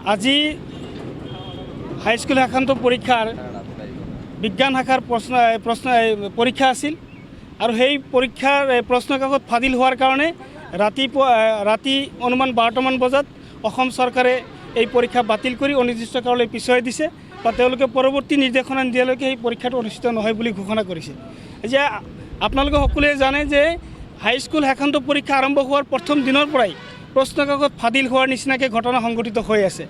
আজি হাইস্কুল শিক্ষান্ত পৰীক্ষাৰ বিজ্ঞান শাখাৰ প্ৰশ্ন প্ৰশ্ন পৰীক্ষা আছিল আৰু সেই পৰীক্ষাৰ প্ৰশ্ন কাকত ফাদিল হোৱাৰ কাৰণে ৰাতিপুৱা, ৰাতি অনুমান 12টামান বজাত অসম চৰকাৰে এই পৰীক্ষা বাতিল কৰি অনিৰ্দিষ্ট কাললৈ পিছুৱাই দিছে বা তেওঁলোকে পৰৱৰ্তী নিৰ্দেশনা নিদিয়ালৈকে সেই পৰীক্ষাটো অনুষ্ঠিত নহয় বুলি ঘোষণা কৰিছে। যে আপোনালোকে সকলোৱে জানে যে হাইস্কুল শিক্ষান্ত পৰীক্ষা আৰম্ভ হোৱাৰ প্ৰথম দিনৰ পৰাই প্ৰশ্ন কাকত ফাদিল হোৱাৰ নিচিনাকৈ ঘটনা সংঘটিত হৈ আছে।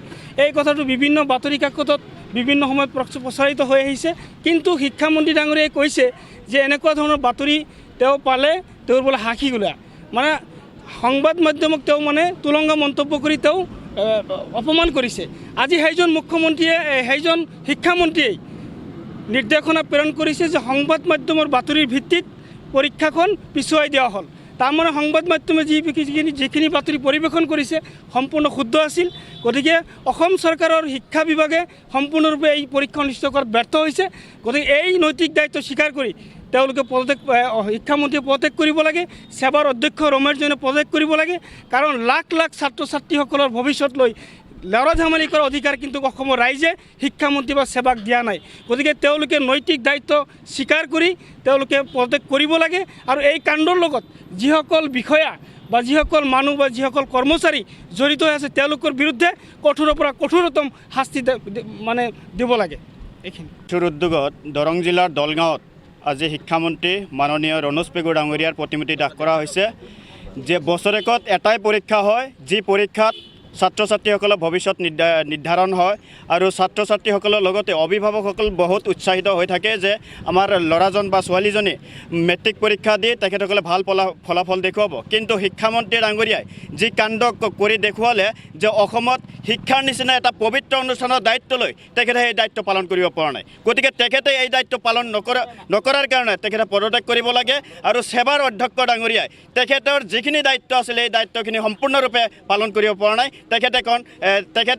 এই কথাটো বিভিন্ন বাতৰি কাকতত বিভিন্ন সময়ত প্ৰচাৰিত হৈ আহিছে। কিন্তু শিক্ষামন্ত্ৰী ডাঙৰীয়াই কৈছে যে এনেকুৱা ধৰণৰ বাতৰি তেওঁ পালে তেওঁৰ বোলে হাঁহি ওলায়। মানে সংবাদ মাধ্যমক তেওঁ মানে তুলংগা মন্তব্য কৰি তেওঁ অপমান কৰিছে। আজি সেইজন মুখ্যমন্ত্ৰীয়ে, সেইজন শিক্ষামন্ত্ৰীয়েই নিৰ্দেশনা প্ৰেৰণ কৰিছে যে সংবাদ মাধ্যমৰ বাতৰিৰ ভিত্তিত পৰীক্ষাখন পিছুৱাই দিয়া হ'ল। তাৰমানে সংবাদ মাধ্যমে যিখিনি বাতৰি পৰিৱেশন কৰিছে, সম্পূৰ্ণ শুদ্ধ আছিল। গতিকে অসম চৰকাৰৰ শিক্ষা বিভাগে সম্পূৰ্ণৰূপে এই পৰীক্ষা অনুষ্ঠিত কৰাত ব্যৰ্থ হৈছে। গতিকে এই নৈতিক দায়িত্ব স্বীকাৰ কৰি তেওঁলোকে পদত্যাগ, শিক্ষামন্ত্ৰীয়ে পদত্যাগ কৰিব লাগে, ছেবাৰ অধ্যক্ষ ৰমেশ জৈনে পদত্যাগ কৰিব লাগে। কাৰণ লাখ লাখ ছাত্ৰ ছাত্ৰীসকলৰ ভৱিষ্যত লৈ ল'ৰা ধেমালি কৰাৰ অধিকাৰ কিন্তু অসমৰ ৰাইজে শিক্ষামন্ত্ৰী বা ছেবাক দিয়া নাই। গতিকে তেওঁলোকে নৈতিক দায়িত্ব স্বীকাৰ কৰি তেওঁলোকে পদত্যাগ কৰিব লাগে আৰু এই কাণ্ডৰ লগত যিসকল বিষয়া বা যিসকল মানুহ বা যিসকল কৰ্মচাৰী জড়িত হৈ আছে, তেওঁলোকৰ বিৰুদ্ধে কঠোৰৰ পৰা কঠোৰতম শাস্তি মানে দিব লাগে। এইখিনি। আমছুৰ উদ্যোগত দৰং জিলাৰ দলগাঁৱত আজি শিক্ষামন্ত্ৰী মাননীয় ৰণোজ পেগু ডাঙৰীয়াৰ প্ৰতিমূৰ্তি দাহ কৰা হৈছে। যে বছৰেকত এটাই পৰীক্ষা হয়, যি পৰীক্ষাত ছাত্ৰ ছাত্ৰীসকলৰ ভৱিষ্যত নিৰ্ধাৰণ হয় আৰু ছাত্ৰ ছাত্ৰীসকলৰ লগতে অভিভাৱকসকল বহুত উৎসাহিত হৈ থাকে যে আমাৰ ল'ৰাজন বা ছোৱালীজনী মেট্ৰিক পৰীক্ষা দি তেখেতসকলে ভাল ফলাফল দেখুৱাব। কিন্তু শিক্ষামন্ত্ৰী ডাঙৰীয়াই যি কাণ্ড কৰি দেখুৱালে যে অসমত শিক্ষাৰ নিচিনা এটা পবিত্ৰ অনুষ্ঠানৰ দায়িত্ব লৈ তেখেতে সেই দায়িত্ব পালন কৰিব পৰা নাই। গতিকে তেখেতে এই দায়িত্ব পালন নকৰাৰ কাৰণে তেখেতে পদত্যাগ কৰিব লাগে আৰু ছেবাৰ অধ্যক্ষ ডাঙৰীয়াই তেখেতৰ যিখিনি দায়িত্ব আছিলে, এই দায়িত্বখিনি সম্পূৰ্ণৰূপে পালন কৰিব পৰা নাই। তেখেত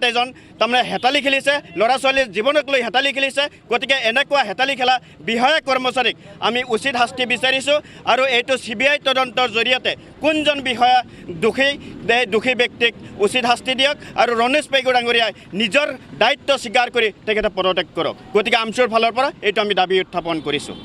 এজন তাৰমানে হেতালি খেলিছে, ল'ৰা ছোৱালীৰ জীৱনক লৈ হেতালি খেলিছে। গতিকে এনেকুৱা হেতালি খেলা বিষয়া কৰ্মচাৰীক আমি উচিত শাস্তি বিচাৰিছোঁ আৰু এইটো চিবিআই তদন্তৰ জৰিয়তে কোনজন বিষয়া দোষী, এই দোষী ব্যক্তিক উচিত শাস্তি দিয়ক আৰু ৰণোজ পেগু ডাঙৰীয়াই নিজৰ দায়িত্ব স্বীকাৰ কৰি তেখেতে পদত্যাগ কৰক। গতিকে আমছুৰ ফালৰ পৰা এইটো আমি দাবী উত্থাপন কৰিছোঁ।